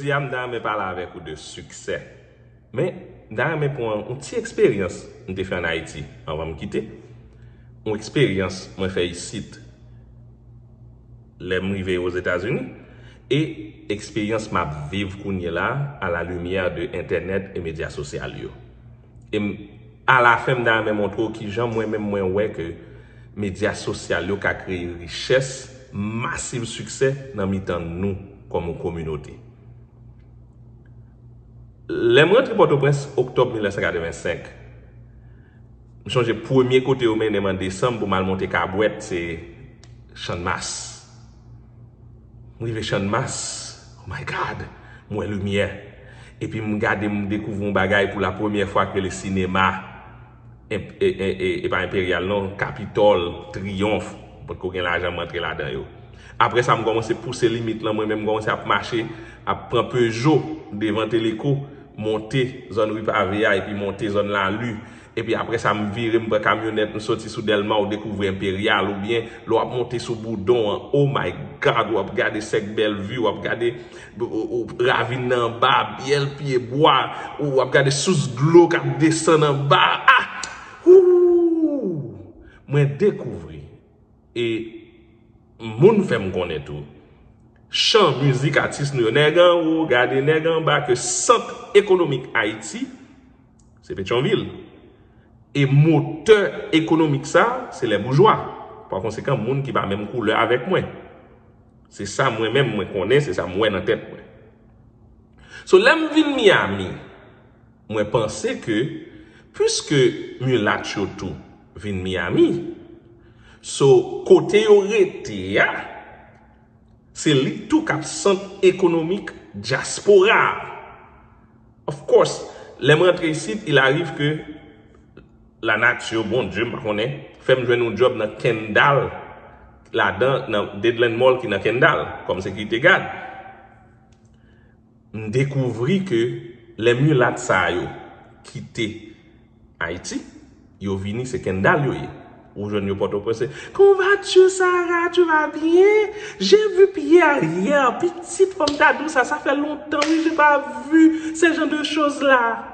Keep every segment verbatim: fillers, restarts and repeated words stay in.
Jodi a, m ta renmen pale avèk ou de siksè. Men, m ta renmen pran yon ti eksperyans m te fè ann Ayiti anvan m kite. Yon eksperyans mwen fè isit lè m rive Ozetazini. E eksperyans m ap viv kounye la a la limyè de entènèt e medya sosyal yo. E m, alafen, m ta renmen montre w kijan mwen menm mwen wè ke medya sosyal yo ka kreye richès, masiv siksè nan mitan nou kòm yon kominote. Lè m rantre Pòtoprens, oktòb mil nèf san katrevensenk, m sonje premye kote yo mennen m an desanm pou m al monte kabwèt, se Channmas. M rive Channmas, oh my God, m wè limyè. Epi m gade, m dekouvri yon bagay pou la premyè fwa ki rele sinema. E, e, e, e, e pa Enperyal non, Kapitòl, Triyonf, potko gen lajan m rantre ladan yo. Apre sa, m kòmanse pouse limit lan, mwen menm m kòmanse ap mache, ap pran Peugeot devan Teleco, monte zòn Ri Pave a, epi monte zòn Lali. Epi apre sa, m vire, m pran kamyonèt, m soti sou Dèlma, ou dekouvri Enperyal, oubyen lè w ap monte sou Boudon an, oh my God, w ap gade Sèk Bèlvi, w ap gade, o, o, ravin nan anba, Byèl Pyebwa, w ap gade sous dlo k ap desann anba. Ah! Hoo! Mwen dekouvri. E moun fè m konnen tou. Chan, mizik, atis nou yo, nèg anwo, gade nèg anba, ke sant ekonomik Ayiti, se Petyonvil. E motè ekonomik sa, se lè boujwa. Pa konsekan, moun ki pa menm koulè avèk mwen. Se sa mwen menm mwen konnen, se sa m wè nan tèt mwen. So, lè m vin Miami, mwen panse ke, piske milat yo tou vin Miami, so, kote yo rete a, se li tou k ap sant ekonomik dyaspora a. Of course, lè m rantre isit, il arrive que la nature, Bondye, m pa konnen, fè m jwenn yon djòb nan Kendall, ladan, nan Deadland Mall ki nan Kendall, kòm sekirite gad. M dekouvri ke lè milat sa yo kite Ayiti, yo vini, se Kendall yo ye. Ou jwenn yo Pòtoprens, se, "Comment vas-tu, Sarah? Tu vas bien? J'ai vu Pierre hier. Pitit, fò m ta di w sa, sa fè lontan, wi, j'ai pas vu ce genre de choses là."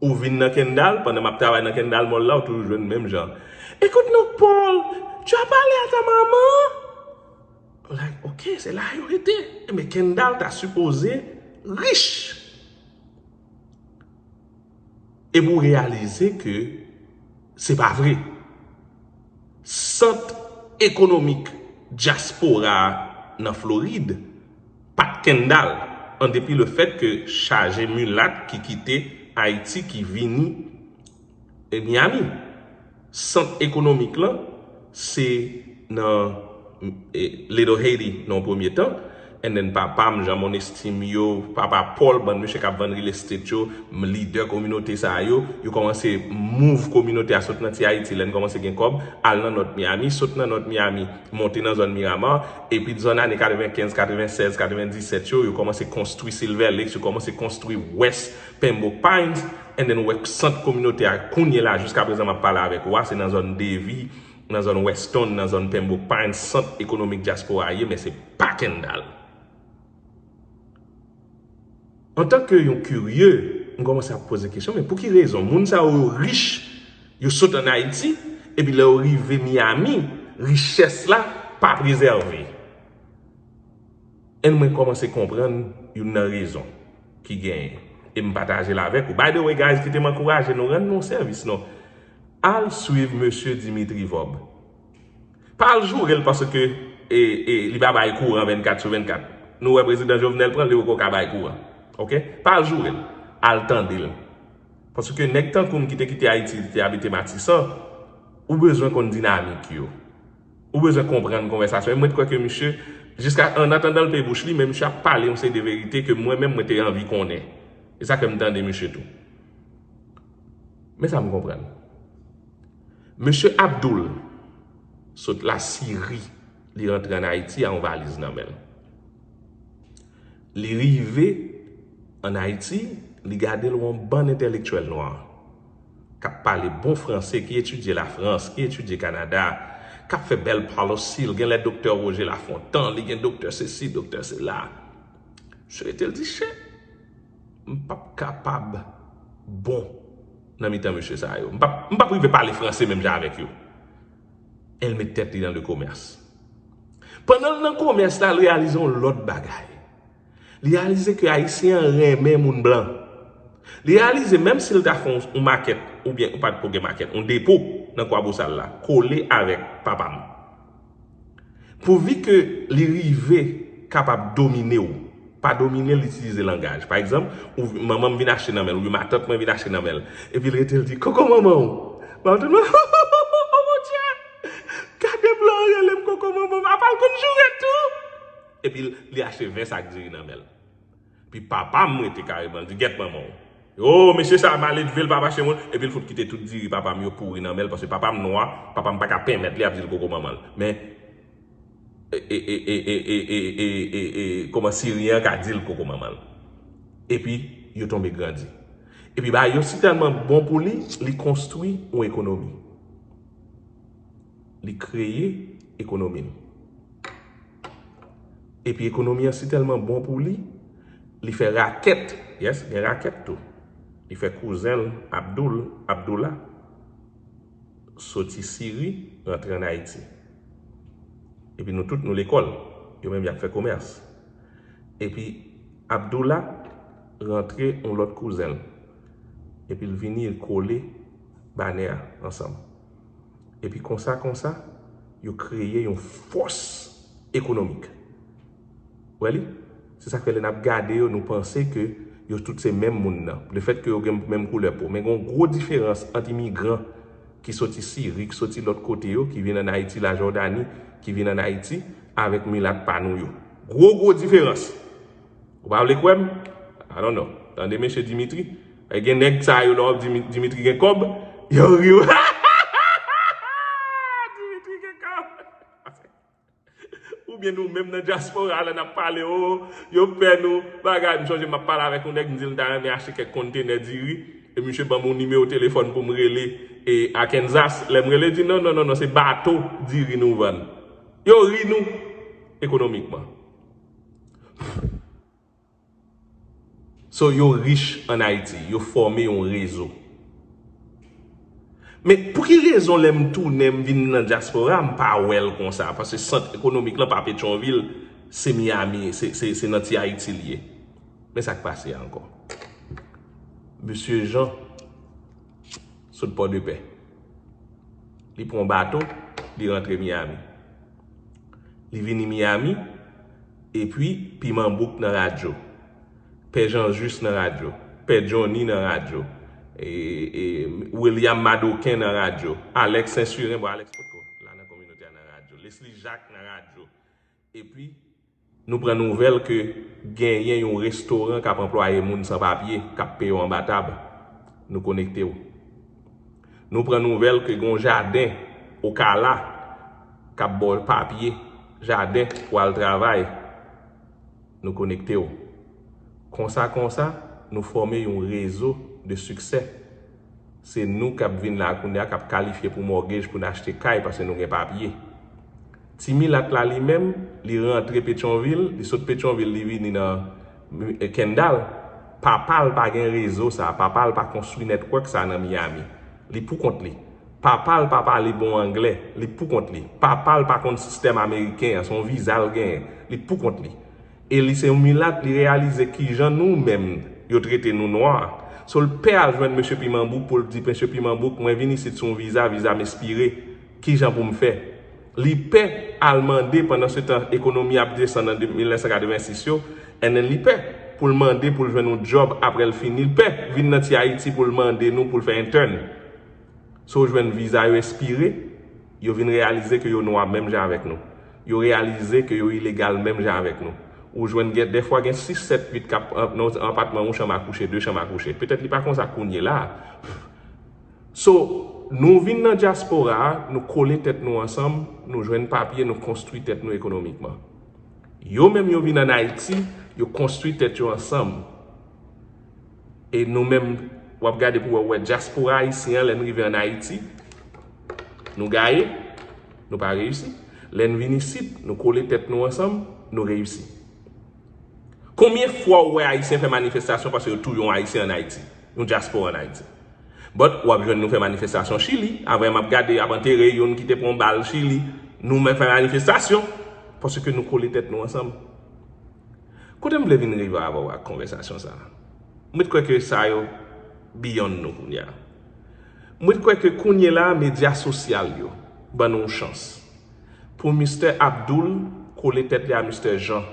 Ou vin nan Kendall, pandan m ap travay nan Kendall Mall la, ou toujou jwenn menm jan. "Écoute non, Paul, tu as parlé à ta maman?" Like, ok, se la yo rete. Men Kendall ta sipoze rich. Epi w reyalize ke se pa vre. Sant ekonomik dyaspora a nan Florid pa t Kendall, an depi le fèt ke chaje milat ki kite Ayiti, ki vini e Miami. Sant ekonomik lan, se nan, e, Little Haiti, nan yon premye tan. And then papa m, Jean Monestim yo, papa Paul, bann mesye k ap vann real estate yo, m, lidè kominote sa yo, yo kòmanse move kominote a sot nan Ti Ayiti, lè n kòmanse gen kòb, al nan North Miami, sot nan North Miami, monte nan zòn Miramar, epi zòn ane katrevenkenz, katrevensèz, katrevendisèt yo, yo kòmanse konstwi Silver Lakes, yo kòmanse konstwi West Pembroke Pines, and then w wè sant kominote a kounye la, jiska prezan m ap pale avèk ou a, se nan zòn Davie, nan zòn Weston, nan zòn Pembroke Pines, sant ekonomik dyaspora a ye, men se pa Kendall. Antanke yon kirye, m kòmanse ap poze kesyon, men pou ki rezon moun sa yo rich, yo sot ann Ayiti, epi lè yo rive Miami, richès la pa prezève? And mwen kòmanse konprann youn nan rezon ki genyen. E m pataje l avèk ou. By the way, guys, kite m ankouraje nou, rann nou sèvis non. Al swiv mesye Dimitri Vorbe. Pa al joure l paske, e, e, li pa bay kouran vennkat sou vennkat. Nou wè prezidan Jovenel pran, li poko ka bay kouran. Ok? Pa al joure l. Al tande l. Paske nèg tankou m ki te kite Ayiti, ki te abite Matisan, ou bezwen konn dinamik yo. Ou bezwen konprann konvèsasyon. E mwen kwè ke misye, jiska, an atandan l pe bouch li, men misye ap pale yon seri de verite ke mwen menm mwen te anvi konnen. E sa fè m tande misye tou. Men sa m konprann. Mesye Abdoul sot Lasiri, li rantre ann Ayiti a yon valiz nan men l. Li rive ann Ayiti, li gade l yon bann entèlektyèl nwa k ap pale bon franse, ki etidye Lafrans, ki etidye Kanada, k ap fè bèl pale osi. L gen lè doktè Roger Lafontant, li gen doktè sesi, doktè sela. Misye rete, l di, "Chè, m p ap kapab bon nan mitan mesye sa yo. M p ap, m p ap rive pale franse menm jan avèk yo." E l met tèt li nan le komès. Pandan l nan komès la, l reyalize yon lòt bagay. Li reyalize ke Ayisyen an renmen moun blan. Li reyalize, menm si l ta fè yon, yon makèt, oubyen ou pa t ko gen makèt, yon depo nan Kwabosal la, kole avèk papa m. Pouvi ke li rive kapab domine w, pa domine l, itilize langaj. Pa egzanp, ou, manman m vin achte nan men l, oubyen matant mwen vin achte nan men l. Epi l rete, l di, "Koko manman w." Matant mwen, "Oh, Bondye! Gade blan an rele m koko manman m, apa l konn joure tou?" Epi l, li achte ven sak diri nan men l. Epi papa m rete kareman, l di, "Gèt manman w." Yo, mesye sa maledve, l p ap achte moun, epi l fout kite tout diri papa m yo pouri nan men l, paske papa m nwa, papa m pa ka pèmèt li ap di l koko manman l. Men, e, e, e, kòman Siryen an ka di l koko manman l. Epi, yo tonbe grandi. Epi, bagay yo si tèlman bon pou li, li konstwi yon ekonomi. Li kreye ekonomi l. Epi ekonomi an si tèlman bon pou li, li fè rakèt, yes, gen rakèt tou. Li fè kouzen l, Abdoul, Abdoula, soti Siri, rantre ann Ayiti. Epi nou tout nou lekòl, yo menm y ap fè komès. Epi Abdoula rantre yon lòt kouzen l. Epi l vini, l kole banè a ansanm. Epi konsa, konsa, yo kreye yon fòs ekonomik. Ou wè li? Se sa k fè lè n ap gade yo, nou panse ke yo tout se menm moun nan. Lefèt ke yo gen menm koulè po. Men gen yon gwo diferans ant imigran ki soti Siri, ki soti lòt kote yo, ki vin ann Ayiti, Lajòdani, ki vin ann Ayiti, avèk milat pa nou yo. Gwo, gwo diferans. Ou pa vle kwè m? I don't know. Tande mesye Dimitri. E gen nèg sa yo lè w ap di Dimitri gen kòb, yo ri w. Dimitri gen kòb. Oubyen nou menm nan dyaspora lè n ap pale, o, yo pè nou, bagay. M sonje m ap pale avèk yon nèg, m di l m ta renmen achte kèk kontenè diri. E misye ban m yon nimewo telefòn pou m rele e Arkansas. Lè m rele, di, "Non, non, non, non, se bato diri nou vann." Yo ri nou ekonomikman. So, yo rich ann Ayiti, yo fòme yon rezo. Men pou ki rezon lè m tounen, m vin nan dyaspora, m pa wè l konsa? Paske sant ekonomik lan pa Petyonvil, se Miami, se, se, se nan ti Ayiti l ye. Men sa k pase a ankò. Mesye Jean sot Pòdepè. Li pran bato, li rantre Miami. Li vini Miami, epi Piman Bouk nan radyo. Pè Jean Juste nan radyo. Pè Johnny nan radyo. E, e, William Madoken nan radyo. Alex Saint-Cyrin, bon, Alex potko la nan kominote a, nan radyo. Leslie Jacques nan radyo. Epi, nou pran nouvèl ke genyen yon restoran k ap anplwaye moun san papye, k ap peye w anba tab. Nou konekte w. Nou pran nouvèl ke gen yon jaden Okala k ap ba w papye jaden pou w al travay. Nou konekte w. Konsa, konsa, nou fòme yon rezo de siksè. Se nou k ap vin la kounye a, k ap kalifye pou mortgage, pou n achte kay, paske nou gen papye. Ti milat la, li menm, li rantre Petyonvil, li sot Petyonvil, li vini nan, eh, Kendall. Papa l pa gen rezo sa, papa l pa konstwi network sa nan Miami. Li pou kont li. Papa l pa pale bon anglè, li pou kont li. Papa l pa konn sistèm ameriken an, se yon viza l genyen, li pou kont li. E li se yon milat, li reyalize kijan nou menm yo trete nou nwa. So, l pè al jwenn mesye Piman Bouk pou l di, "Mesye Piman Bouk, mwen vin isit sou yon viza, viza m espire. Kijan pou m fè?" Li pè al mande, pandan se tan ekonomi ap desann an de, mil nèf san katrevensis yo, and then li pè pou l mande pou l jwenn yon djòb apre l fini. Li pè vin nan ti Ayiti pou l mande nou pou l fè intern. So, w jwenn viza yo espire, yo vin reyalize ke yo nwa menm jan avèk nou. Yo reyalize ke yo ilegal menm jan avèk nou. Ou jwenn gen, dèfwa gen sis, sèt, uit k ap nan yon apatman, yon chanm a kouche, de chanm a kouche. Petèt li pa konsa kounye la. So, nou vin nan dyaspora a, nou kole tèt nou ansanm, nou jwenn papye, nou konstwi tèt nou ekonomikman. Yo menm yo vin ann Ayiti, yo konstwi tèt yo ansanm. E nou menm, w ap gade pou wè, w wè dyaspora ayisyen an, lè n rive ann Ayiti, nou gaye, nou pa reyisi. Lè n vin isit, nou kole tèt nou ansanm, nou reyisi. Konbyen fwa ou wè Ayisyen fè manifestasyon paske yo touye yon Ayisyen ann Ayiti, yon dyaspora ann Ayiti? But w ap jwenn nou fè manifestasyon Chili. Avè m ap gade y ap antere youn ki te pran bal Chili. Nou menm fè manifestasyon paske nou kole tèt nou ansanm. Kote m vle vin rive avè w ak konvèsasyon sa a? M ret kwè ke sa yo beyond nou kounye a. M ret kwè ke kounye la medya sosyal yo ban nou yon chans pou Mistè Abdoul kole tèt li a Mistè Jean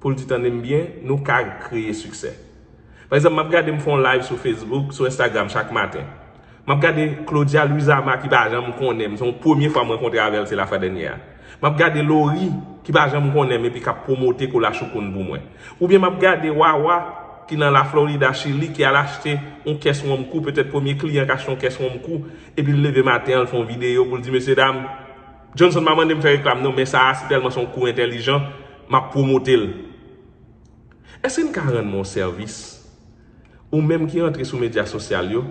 pou l di, tande m byen, nou ka kreye siksè. Pa egzanp, m ap gade m fè yon live sou Facebook, sou Instagram chak maten. M ap gade Claudia Luizama ki pa janm konnen m, se yon premye fwa m rankontre avè l, se lafwa dènyè a. M ap gade Lori ki pa janm konnen m epi k ap pwomote Kola Choukoun pou mwen. Oubyen m ap gade Wawa ki nan La Florida, Chili, ki al achte yon kès wonm kou, petèt premye kliyan k achte yon kès wonm kou, epi l leve maten an, l fè yon videyo pou l di, mesye dam, Johnson pa mande m fè reklam non, men sa a, si tèlman se yon kou entèlijan, m ap pwomote l. Èske n ka rann mwen yon sèvis? Ou menm ki rantre sou medya sosyal yo,